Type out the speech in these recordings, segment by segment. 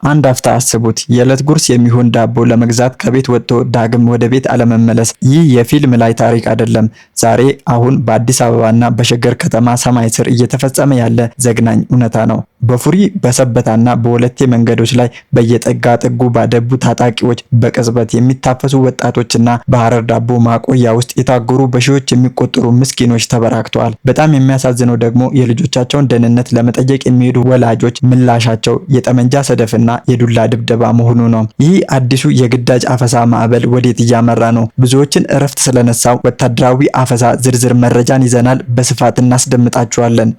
አንድ አፍታ አስቡት፣ የዕለት ጉርስ የሚሆን ዳቦ ለመግዛት ከቤት ወጥቶ ዳግም ወደ ቤት አለመመለስ። ይህ የፊልም ላይ ታሪክ አይደለም። ዛሬ አሁን በአዲስ አበባና በሸገር ከተማ ሰማይ ስር እየተፈጸመ ያለ ዘግናኝ እውነታ ነው። በፉሪ፣ በሰበታና በወለቴ መንገዶች ላይ በየጠጋ ጥጉ ባደቡ ታጣቂዎች በቅጽበት የሚታፈሱ ወጣቶችና በሐረር ዳቦ ማቆያ ውስጥ የታጎሩ በሺዎች የሚቆጠሩ ምስኪኖች ተበራክተዋል። በጣም የሚያሳዝነው ደግሞ የልጆቻቸውን ደህንነት ለመጠየቅ የሚሄዱ ወላጆች ምላሻቸው የጠመንጃ ሰደፍና የዱላ ድብደባ መሆኑ ነው። ይህ አዲሱ የግዳጅ አፈሳ ማዕበል ወዴት እያመራ ነው? ብዙዎችን እረፍት ስለነሳው ወታደራዊ አፈሳ ዝርዝር መረጃን ይዘናል፣ በስፋት እናስደምጣችኋለን።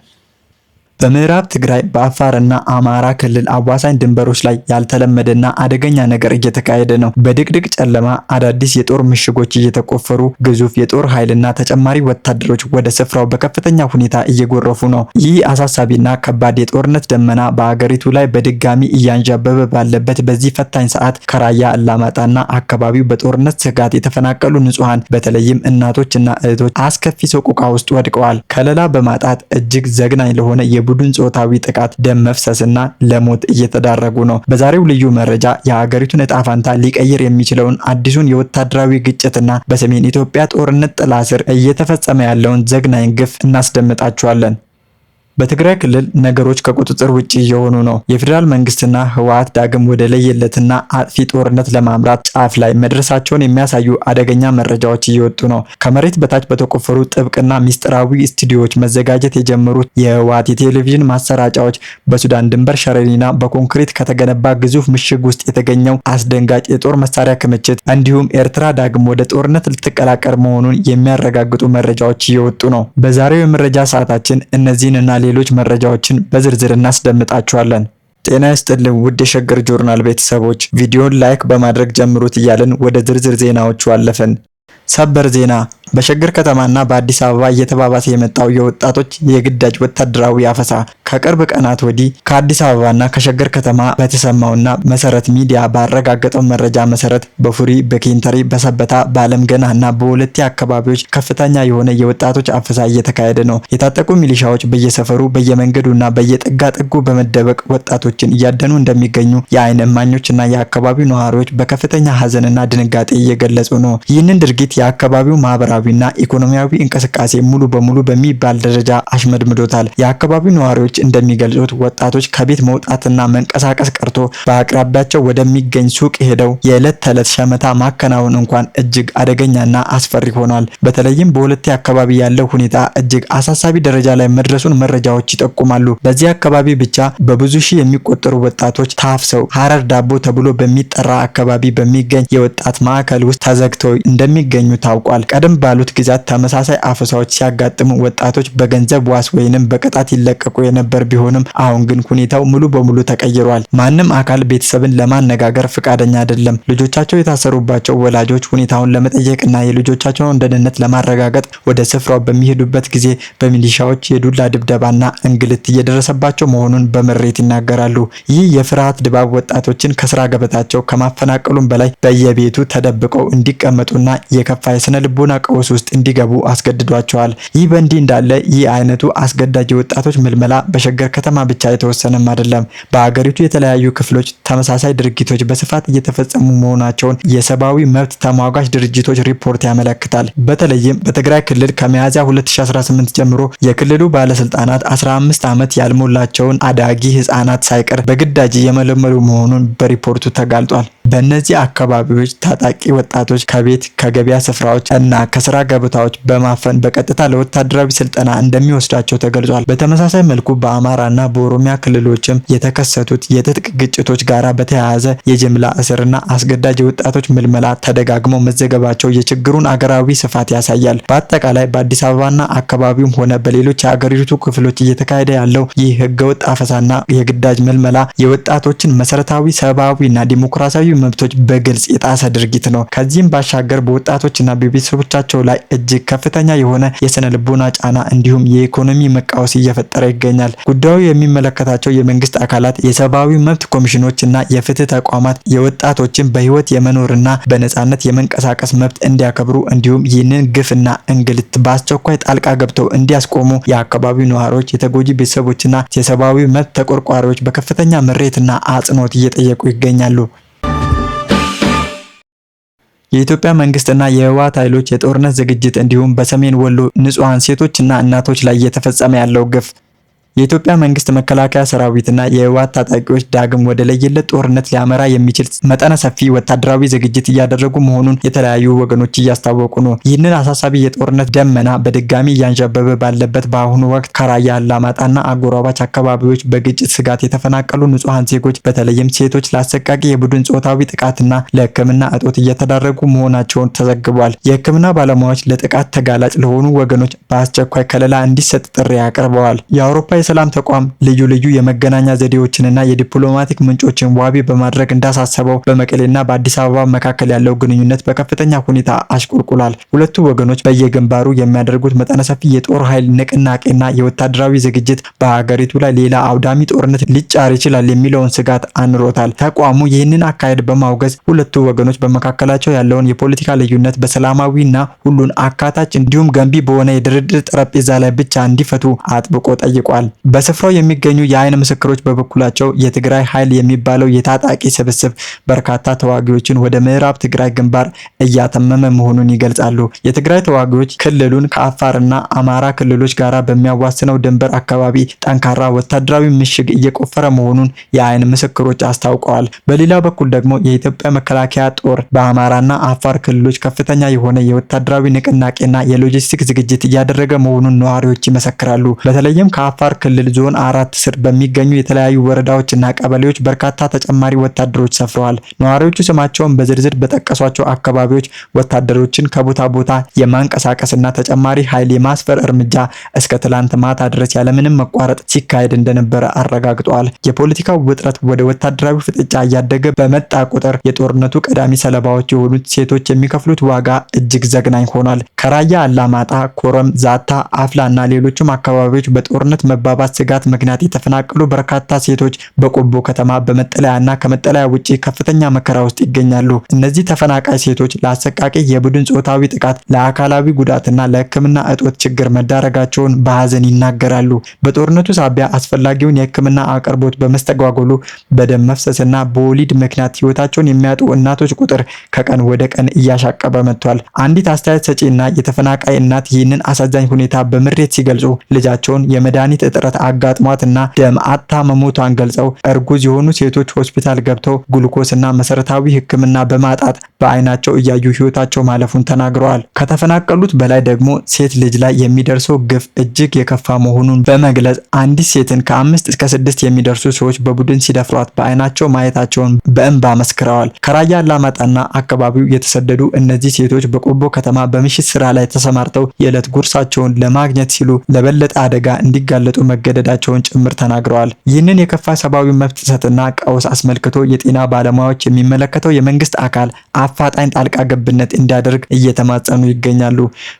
በምዕራብ ትግራይ፣ በአፋርና አማራ ክልል አዋሳኝ ድንበሮች ላይ ያልተለመደና አደገኛ ነገር እየተካሄደ ነው። በድቅድቅ ጨለማ አዳዲስ የጦር ምሽጎች እየተቆፈሩ፣ ግዙፍ የጦር ኃይልና ተጨማሪ ወታደሮች ወደ ስፍራው በከፍተኛ ሁኔታ እየጎረፉ ነው። ይህ አሳሳቢና ከባድ የጦርነት ደመና በአገሪቱ ላይ በድጋሚ እያንዣበበ ባለበት በዚህ ፈታኝ ሰዓት፣ ከራያ አላማጣና አካባቢው በጦርነት ስጋት የተፈናቀሉ ንጹሐን፣ በተለይም እናቶች እና እህቶች አስከፊ ሰቆቃ ውስጥ ወድቀዋል። ከለላ በማጣት እጅግ ዘግናኝ ለሆነ የቡድን ጾታዊ ጥቃት፣ ደም መፍሰስና ለሞት እየተዳረጉ ነው። በዛሬው ልዩ መረጃ የሀገሪቱን እጣ ፋንታ ሊቀይር የሚችለውን አዲሱን የወታደራዊ ግጭትና በሰሜን ኢትዮጵያ ጦርነት ጥላ ስር እየተፈጸመ ያለውን ዘግናኝ ግፍ እናስደምጣችኋለን። በትግራይ ክልል ነገሮች ከቁጥጥር ውጪ እየሆኑ ነው። የፌዴራል መንግስትና ህወሓት ዳግም ወደ ለየለትና አጥፊ ጦርነት ለማምራት ጫፍ ላይ መድረሳቸውን የሚያሳዩ አደገኛ መረጃዎች እየወጡ ነው። ከመሬት በታች በተቆፈሩ ጥብቅና ሚስጥራዊ ስቱዲዮዎች መዘጋጀት የጀመሩት የህወሓት የቴሌቪዥን ማሰራጫዎች፣ በሱዳን ድንበር ሸረሪና በኮንክሪት ከተገነባ ግዙፍ ምሽግ ውስጥ የተገኘው አስደንጋጭ የጦር መሳሪያ ክምችት፣ እንዲሁም ኤርትራ ዳግም ወደ ጦርነት ልትቀላቀል መሆኑን የሚያረጋግጡ መረጃዎች እየወጡ ነው። በዛሬው የመረጃ ሰዓታችን እነዚህንና ሌሎች መረጃዎችን በዝርዝር እናስደምጣችኋለን። ጤና ይስጥልን ውድ የሸገር ጆርናል ቤተሰቦች፣ ቪዲዮን like በማድረግ ጀምሩት እያልን ወደ ዝርዝር ዜናዎቹ አለፍን። ሰበር ዜና! በሸገር ከተማና በአዲስ አበባ እየተባባሰ የመጣው የወጣቶች የግዳጅ ወታደራዊ አፈሳ። ከቅርብ ቀናት ወዲህ ከአዲስ አበባና ከሸገር ከተማ በተሰማውና መሰረት ሚዲያ ባረጋገጠው መረጃ መሰረት በፉሪ፣ በኬንተሪ፣ በሰበታ፣ በአለም ገና እና በወለቴ አካባቢዎች ከፍተኛ የሆነ የወጣቶች አፈሳ እየተካሄደ ነው። የታጠቁ ሚሊሻዎች በየሰፈሩ፣ በየመንገዱና በየጥጋ ጥጉ በመደበቅ ወጣቶችን እያደኑ እንደሚገኙ የአይን እማኞችና የአካባቢው ነዋሪዎች በከፍተኛ ሀዘንና ድንጋጤ እየገለጹ ነው። ይህንን ድርጊት የአካባቢው ማህበራዊና ኢኮኖሚያዊ እንቅስቃሴ ሙሉ በሙሉ በሚባል ደረጃ አሽመድምዶታል። የአካባቢው ነዋሪዎች እንደሚገልጹት ወጣቶች ከቤት መውጣትና መንቀሳቀስ ቀርቶ በአቅራቢያቸው ወደሚገኝ ሱቅ ሄደው የዕለት ተዕለት ሸመታ ማከናወን እንኳን እጅግ አደገኛና አስፈሪ ሆኗል። በተለይም በሁለቴ አካባቢ ያለው ሁኔታ እጅግ አሳሳቢ ደረጃ ላይ መድረሱን መረጃዎች ይጠቁማሉ። በዚህ አካባቢ ብቻ በብዙ ሺህ የሚቆጠሩ ወጣቶች ታፍሰው ሀረር ዳቦ ተብሎ በሚጠራ አካባቢ በሚገኝ የወጣት ማዕከል ውስጥ ተዘግተው እንደሚገኙ ታውቋል። ቀደም ባሉት ጊዜያት ተመሳሳይ አፈሳዎች ሲያጋጥሙ ወጣቶች በገንዘብ ዋስ ወይንም በቅጣት ይለቀቁ የነበር ቢሆንም አሁን ግን ሁኔታው ሙሉ በሙሉ ተቀይሯል። ማንም አካል ቤተሰብን ለማነጋገር ፈቃደኛ አይደለም። ልጆቻቸው የታሰሩባቸው ወላጆች ሁኔታውን ለመጠየቅና የልጆቻቸውን ደህንነት ለማረጋገጥ ወደ ስፍራው በሚሄዱበት ጊዜ በሚሊሻዎች የዱላ ድብደባና እንግልት እየደረሰባቸው መሆኑን በምሬት ይናገራሉ። ይህ የፍርሃት ድባብ ወጣቶችን ከስራ ገበታቸው ከማፈናቀሉም በላይ በየቤቱ ተደብቀው እንዲቀመጡና የከፋ የስነ ልቦና ቀውስ ውስጥ እንዲገቡ አስገድዷቸዋል። ይህ በእንዲህ እንዳለ ይህ አይነቱ አስገዳጅ የወጣቶች ምልመላ በሸገር ከተማ ብቻ የተወሰነም አይደለም። በሀገሪቱ የተለያዩ ክፍሎች ተመሳሳይ ድርጊቶች በስፋት እየተፈጸሙ መሆናቸውን የሰብአዊ መብት ተሟጋች ድርጅቶች ሪፖርት ያመለክታል። በተለይም በትግራይ ክልል ከሚያዝያ 2018 ጀምሮ የክልሉ ባለስልጣናት 15 ዓመት ያልሞላቸውን አዳጊ ህጻናት ሳይቀር በግዳጅ እየመለመሉ መሆኑን በሪፖርቱ ተጋልጧል። በእነዚህ አካባቢዎች ታጣቂ ወጣቶች ከቤት፣ ከገበያ ስፍራዎች እና ከስራ ገበታዎች በማፈን በቀጥታ ለወታደራዊ ስልጠና እንደሚወስዳቸው ተገልጿል። በተመሳሳይ መልኩ በአማራና በኦሮሚያ ክልሎችም የተከሰቱት የትጥቅ ግጭቶች ጋራ በተያያዘ የጅምላ እስርና አስገዳጅ የወጣቶች ምልመላ ተደጋግመው መዘገባቸው የችግሩን አገራዊ ስፋት ያሳያል። በአጠቃላይ በአዲስ አበባና አካባቢውም ሆነ በሌሎች የአገሪቱ ክፍሎች እየተካሄደ ያለው ይህ ህገወጥ አፈሳና የግዳጅ ምልመላ የወጣቶችን መሰረታዊ ሰብአዊና ዲሞክራሲያዊ መብቶች በግልጽ የጣሰ ድርጊት ነው። ከዚህም ባሻገር በወጣቶችና በቤተሰቦቻቸው ላይ እጅግ ከፍተኛ የሆነ የስነ ልቦና ጫና እንዲሁም የኢኮኖሚ መቃወስ እየፈጠረ ይገኛል። ጉዳዩ የሚመለከታቸው የመንግስት አካላት፣ የሰብአዊ መብት ኮሚሽኖች እና የፍትህ ተቋማት የወጣቶችን በህይወት የመኖርና በነጻነት የመንቀሳቀስ መብት እንዲያከብሩ እንዲሁም ይህንን ግፍና እንግልት በአስቸኳይ ጣልቃ ገብተው እንዲያስቆሙ የአካባቢው ነዋሪዎች፣ የተጎጂ ቤተሰቦችና የሰብአዊ መብት ተቆርቋሪዎች በከፍተኛ ምሬትና አጽንኦት እየጠየቁ ይገኛሉ። የኢትዮጵያ መንግስትና የህወሓት ኃይሎች የጦርነት ዝግጅት እንዲሁም በሰሜን ወሎ ንጹሐን ሴቶችና እናቶች ላይ እየተፈጸመ ያለው ግፍ። የኢትዮጵያ መንግስት መከላከያ ሰራዊትና የህወሓት ታጣቂዎች ዳግም ወደ ለየለት ጦርነት ሊያመራ የሚችል መጠነ ሰፊ ወታደራዊ ዝግጅት እያደረጉ መሆኑን የተለያዩ ወገኖች እያስታወቁ ነው። ይህንን አሳሳቢ የጦርነት ደመና በድጋሚ እያንዣበበ ባለበት በአሁኑ ወቅት ከራያ አላማጣና አጎራባች አካባቢዎች በግጭት ስጋት የተፈናቀሉ ንጹሐን ዜጎች በተለይም ሴቶች ለአሰቃቂ የቡድን ጾታዊ ጥቃትና ለሕክምና እጦት እየተዳረጉ መሆናቸውን ተዘግቧል። የሕክምና ባለሙያዎች ለጥቃት ተጋላጭ ለሆኑ ወገኖች በአስቸኳይ ከለላ እንዲሰጥ ጥሪ አቅርበዋል። የአውሮፓ የሰላም ተቋም ልዩ ልዩ የመገናኛ ዘዴዎችንና የዲፕሎማቲክ ምንጮችን ዋቢ በማድረግ እንዳሳሰበው በመቀሌና በአዲስ አበባ መካከል ያለው ግንኙነት በከፍተኛ ሁኔታ አሽቆልቁሏል። ሁለቱ ወገኖች በየግንባሩ የሚያደርጉት መጠነ ሰፊ የጦር ኃይል ንቅናቄና የወታደራዊ ዝግጅት በሀገሪቱ ላይ ሌላ አውዳሚ ጦርነት ሊጫር ይችላል የሚለውን ስጋት አንሮታል። ተቋሙ ይህንን አካሄድ በማውገዝ ሁለቱ ወገኖች በመካከላቸው ያለውን የፖለቲካ ልዩነት በሰላማዊና ሁሉን አካታች እንዲሁም ገንቢ በሆነ የድርድር ጠረጴዛ ላይ ብቻ እንዲፈቱ አጥብቆ ጠይቋል። በስፍራው የሚገኙ የአይን ምስክሮች በበኩላቸው የትግራይ ኃይል የሚባለው የታጣቂ ስብስብ በርካታ ተዋጊዎችን ወደ ምዕራብ ትግራይ ግንባር እያተመመ መሆኑን ይገልጻሉ። የትግራይ ተዋጊዎች ክልሉን ከአፋርና አማራ ክልሎች ጋር በሚያዋስነው ድንበር አካባቢ ጠንካራ ወታደራዊ ምሽግ እየቆፈረ መሆኑን የአይን ምስክሮች አስታውቀዋል። በሌላ በኩል ደግሞ የኢትዮጵያ መከላከያ ጦር በአማራና አፋር ክልሎች ከፍተኛ የሆነ የወታደራዊ ንቅናቄና የሎጂስቲክ ዝግጅት እያደረገ መሆኑን ነዋሪዎች ይመሰክራሉ። በተለይም ከአፋር ክልል ዞን 4 ስር በሚገኙ የተለያዩ ወረዳዎች እና ቀበሌዎች በርካታ ተጨማሪ ወታደሮች ሰፍረዋል። ነዋሪዎቹ ስማቸውን በዝርዝር በጠቀሷቸው አካባቢዎች ወታደሮችን ከቦታ ቦታ የማንቀሳቀስና ተጨማሪ ኃይል የማስፈር እርምጃ እስከ ትላንት ማታ ድረስ ያለምንም መቋረጥ ሲካሄድ እንደነበረ አረጋግጠዋል። የፖለቲካው ውጥረት ወደ ወታደራዊ ፍጥጫ እያደገ በመጣ ቁጥር የጦርነቱ ቀዳሚ ሰለባዎች የሆኑት ሴቶች የሚከፍሉት ዋጋ እጅግ ዘግናኝ ሆኗል። ከራያ አላማጣ፣ ኮረም፣ ዛታ፣ አፍላ እና ሌሎችም አካባቢዎች በጦርነት መባባስ ስጋት ምክንያት የተፈናቀሉ በርካታ ሴቶች በቆቦ ከተማ በመጠለያና ከመጠለያ ውጪ ከፍተኛ መከራ ውስጥ ይገኛሉ። እነዚህ ተፈናቃይ ሴቶች ለአሰቃቂ የቡድን ጾታዊ ጥቃት፣ ለአካላዊ ጉዳትና ለሕክምና እጦት ችግር መዳረጋቸውን በሀዘን ይናገራሉ። በጦርነቱ ሳቢያ አስፈላጊውን የሕክምና አቅርቦት በመስተጓጎሉ በደም መፍሰስና በወሊድ ምክንያት ሕይወታቸውን የሚያጡ እናቶች ቁጥር ከቀን ወደ ቀን እያሻቀበ መጥቷል። አንዲት አስተያየት ሰጪና የተፈናቃይ እናት ይህንን አሳዛኝ ሁኔታ በምሬት ሲገልጹ ልጃቸውን የመድኃኒት እጥረት አጋጥሟትና ደም አጥታ መሞቷን ገልጸው እርጉዝ የሆኑ ሴቶች ሆስፒታል ገብተው ግሉኮስና መሰረታዊ ሕክምና በማጣት በአይናቸው እያዩ ሕይወታቸው ማለፉን ተናግረዋል። ከተፈናቀሉት በላይ ደግሞ ሴት ልጅ ላይ የሚደርሰው ግፍ እጅግ የከፋ መሆኑን በመግለጽ አንዲት ሴትን ከ5 እስከ 6 የሚደርሱ ሰዎች በቡድን ሲደፍሯት በአይናቸው ማየታቸውን በእንባ መስክረዋል። ከራያ አላማጣና አካባቢው የተሰደዱ እነዚህ ሴቶች በቆቦ ከተማ በምሽት ስራ ላይ ተሰማርተው የዕለት ጉርሳቸውን ለማግኘት ሲሉ ለበለጠ አደጋ እንዲጋለጡ መገደዳቸውን ጭምር ተናግረዋል። ይህንን የከፋ ሰብአዊ መብት ጥሰትና ቀውስ አስመልክቶ የጤና ባለሙያዎች የሚመለከተው የመንግስት አካል አፋጣኝ ጣልቃ ገብነት እንዲያደርግ እየተማጸኑ ይገኛሉ።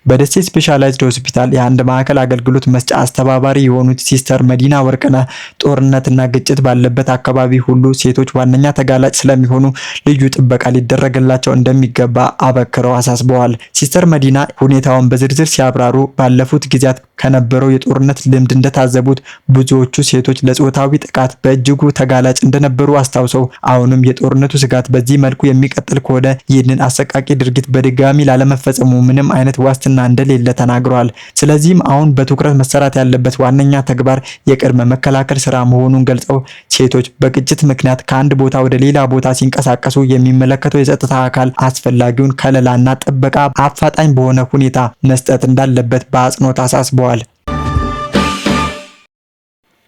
በደሴ ስፔሻላይዝድ ሆስፒታል የአንድ ማዕከል አገልግሎት መስጫ አስተባባሪ የሆኑት ሲስተር መዲና ወርቅነህ ጦርነትና ግጭት ባለበት አካባቢ ሁሉ ሴቶች ዋነኛ ተጋላጭ ስለሚሆኑ ልዩ ጥበቃ ሊደረግላቸው እንደሚገባ አበክረው አሳስበዋል። ሲስተር መዲና ሁኔታውን በዝርዝር ሲያብራሩ ባለፉት ጊዜያት ከነበረው የጦርነት ልምድ እንደታዘቡት ብዙዎቹ ሴቶች ለጾታዊ ጥቃት በእጅጉ ተጋላጭ እንደነበሩ አስታውሰው አሁንም የጦርነቱ ስጋት በዚህ መልኩ የሚቀጥል ከሆነ ይህንን አሰቃቂ ድርጊት በድጋሚ ላለመፈጸሙ ምንም አይነት ዋስትና እንደሌለ ተናግረዋል። ስለዚህም አሁን በትኩረት መሰራት ያለበት ዋነኛ ተግባር የቅድመ መከላከል ስራ መሆኑን ገልጸው ሴቶች በግጭት ምክንያት ከአንድ ቦታ ወደ ሌላ ቦታ ሲንቀሳቀሱ የሚመለከተው የጸጥታ አካል አስፈላጊውን ከለላና ጥበቃ አፋጣኝ በሆነ ሁኔታ መስጠት እንዳለበት በአጽንኦት አሳስበዋል።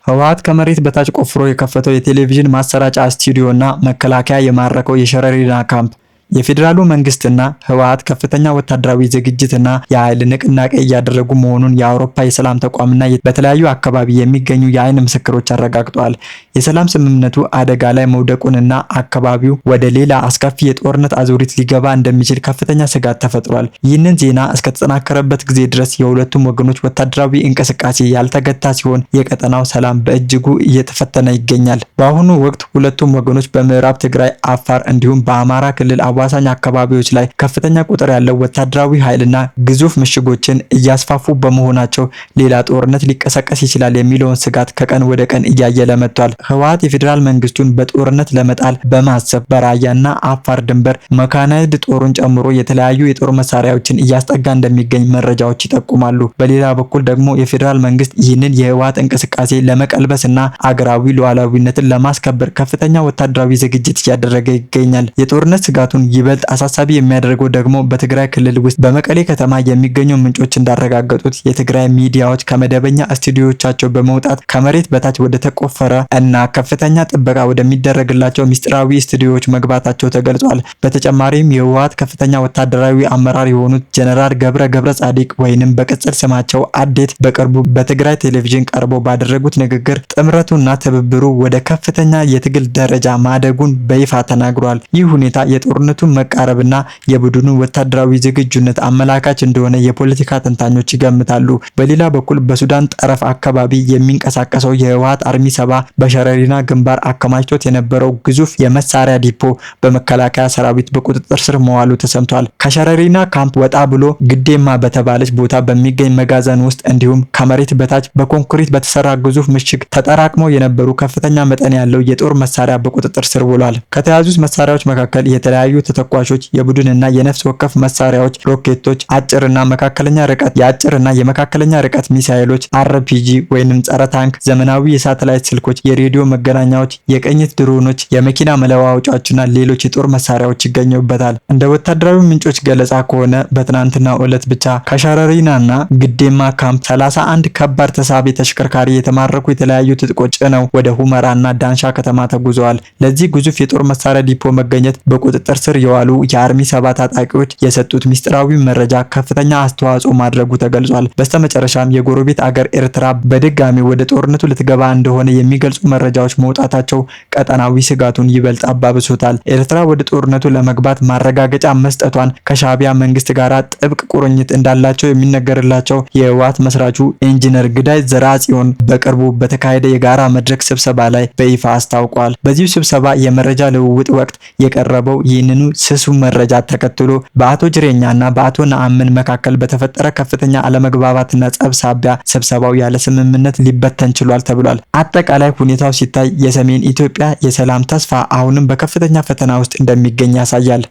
ህወሓት ከመሬት በታች ቆፍሮ የከፈተው የቴሌቪዥን ማሰራጫ ስቱዲዮ እና መከላከያ የማረከው የሸረሪና ካምፕ። የፌዴራሉ መንግስትና ህወሓት ከፍተኛ ወታደራዊ ዝግጅትና የኃይል ንቅናቄ እያደረጉ መሆኑን የአውሮፓ የሰላም ተቋምና በተለያዩ አካባቢ የሚገኙ የአይን ምስክሮች አረጋግጠዋል። የሰላም ስምምነቱ አደጋ ላይ መውደቁንና አካባቢው ወደ ሌላ አስከፊ የጦርነት አዙሪት ሊገባ እንደሚችል ከፍተኛ ስጋት ተፈጥሯል። ይህንን ዜና እስከተጠናከረበት ጊዜ ድረስ የሁለቱም ወገኖች ወታደራዊ እንቅስቃሴ ያልተገታ ሲሆን የቀጠናው ሰላም በእጅጉ እየተፈተነ ይገኛል። በአሁኑ ወቅት ሁለቱም ወገኖች በምዕራብ ትግራይ፣ አፋር እንዲሁም በአማራ ክልል አዋሳኝ አካባቢዎች ላይ ከፍተኛ ቁጥር ያለው ወታደራዊ ኃይልና ግዙፍ ምሽጎችን እያስፋፉ በመሆናቸው ሌላ ጦርነት ሊቀሰቀስ ይችላል የሚለውን ስጋት ከቀን ወደ ቀን እያየለ መጥቷል። ህወሓት የፌዴራል መንግስቱን በጦርነት ለመጣል በማሰብ በራያና አፋር ድንበር መካናይዝድ ጦሩን ጨምሮ የተለያዩ የጦር መሳሪያዎችን እያስጠጋ እንደሚገኝ መረጃዎች ይጠቁማሉ። በሌላ በኩል ደግሞ የፌዴራል መንግስት ይህንን የህወሓት እንቅስቃሴ ለመቀልበስ እና አገራዊ ሉዓላዊነትን ለማስከበር ከፍተኛ ወታደራዊ ዝግጅት እያደረገ ይገኛል። የጦርነት ስጋቱን ይበልጥ አሳሳቢ የሚያደርገው ደግሞ በትግራይ ክልል ውስጥ በመቀሌ ከተማ የሚገኙ ምንጮች እንዳረጋገጡት የትግራይ ሚዲያዎች ከመደበኛ ስቱዲዮቻቸው በመውጣት ከመሬት በታች ወደ ተቆፈረ እና ከፍተኛ ጥበቃ ወደሚደረግላቸው ሚስጥራዊ ስቱዲዮዎች መግባታቸው ተገልጿል። በተጨማሪም የህወሓት ከፍተኛ ወታደራዊ አመራር የሆኑት ጀነራል ገብረ ገብረ ጻዲቅ ወይንም በቅጽል ስማቸው አዴት በቅርቡ በትግራይ ቴሌቪዥን ቀርቦ ባደረጉት ንግግር ጥምረቱና ትብብሩ ወደ ከፍተኛ የትግል ደረጃ ማደጉን በይፋ ተናግሯል። ይህ ሁኔታ የጦርነቱን መቃረብና የቡድኑ ወታደራዊ ዝግጁነት አመላካች እንደሆነ የፖለቲካ ተንታኞች ይገምታሉ። በሌላ በኩል በሱዳን ጠረፍ አካባቢ የሚንቀሳቀሰው የህወሓት Army 70 በሸረሪና ግንባር አከማችቶት የነበረው ግዙፍ የመሳሪያ ዲፖ በመከላከያ ሰራዊት በቁጥጥር ስር መዋሉ ተሰምቷል። ከሸረሪና ካምፕ ወጣ ብሎ ግዴማ በተባለች ቦታ በሚገኝ መጋዘን ውስጥ እንዲሁም ከመሬት በታች በኮንክሪት በተሰራ ግዙፍ ምሽግ ተጠራቅመው የነበሩ ከፍተኛ መጠን ያለው የጦር መሳሪያ በቁጥጥር ስር ውሏል። ከተያዙት መሳሪያዎች መካከል የተለያዩ ተተኳሾች፣ የቡድንና የነፍስ ወከፍ መሳሪያዎች፣ ሮኬቶች፣ አጭርና መካከለኛ ርቀት የአጭርና የመካከለኛ ርቀት ሚሳኤሎች፣ አርፒጂ ወይንም ጸረ ታንክ፣ ዘመናዊ የሳተላይት ስልኮች፣ የሬዲዮ መገናኛዎች፣ የቅኝት ድሮኖች፣ የመኪና መለዋወጫዎችና ሌሎች የጦር መሳሪያዎች ይገኙበታል። እንደ ወታደራዊ ምንጮች ገለጻ ከሆነ በትናንትናው ዕለት ብቻ ከሸረሪናና ግዴማ ካምፕ 31 ከባድ ተሳቢ ተሽከርካሪ የተማረኩ የተለያዩ ትጥቆች ጭነው ወደ ሁመራና ዳንሻ ከተማ ተጉዘዋል። ለዚህ ግዙፍ የጦር መሳሪያ ዲፖ መገኘት በቁጥጥር ስር የዋሉ የ Army 70 ታጣቂዎች የሰጡት ምስጢራዊ መረጃ ከፍተኛ አስተዋጽኦ ማድረጉ ተገልጿል። በስተመጨረሻም የጎረቤት አገር ኤርትራ በድጋሚ ወደ ጦርነቱ ልትገባ እንደሆነ የሚገልጹ መረጃዎች መውጣታቸው ቀጠናዊ ስጋቱን ይበልጥ አባብሶታል። ኤርትራ ወደ ጦርነቱ ለመግባት ማረጋገጫ መስጠቷን ከሻዕቢያ መንግስት ጋር ጥብቅ ቁርኝት እንዳላቸው የሚነገርላቸው የህወሓት መስራቹ ኢንጂነር ግዳይ ዘርአጽዮን በቅርቡ በተካሄደ የጋራ መድረክ ስብሰባ ላይ በይፋ አስታውቋል። በዚሁ ስብሰባ የመረጃ ልውውጥ ወቅት የቀረበው ይህንኑ ስሱ መረጃ ተከትሎ በአቶ ጅሬኛና በአቶ ነአምን መካከል በተፈጠረ ከፍተኛ አለመግባባትና ጸብ ሳቢያ ስብሰባው ያለ ስምምነት ሊበተን ችሏል ተብሏል። አጠቃላይ ሁኔታው ሲታይ የሰሜን ኢትዮጵያ የሰላም ተስፋ አሁንም በከፍተኛ ፈተና ውስጥ እንደሚገኝ ያሳያል።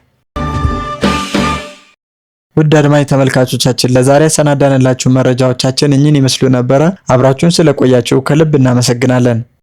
ውድ አድማጭ ተመልካቾቻችን ለዛሬ ያሰናዳንላችሁ መረጃዎቻችን እኚህን ይመስሉ ነበረ። አብራችሁን ስለቆያችሁ ከልብ እናመሰግናለን።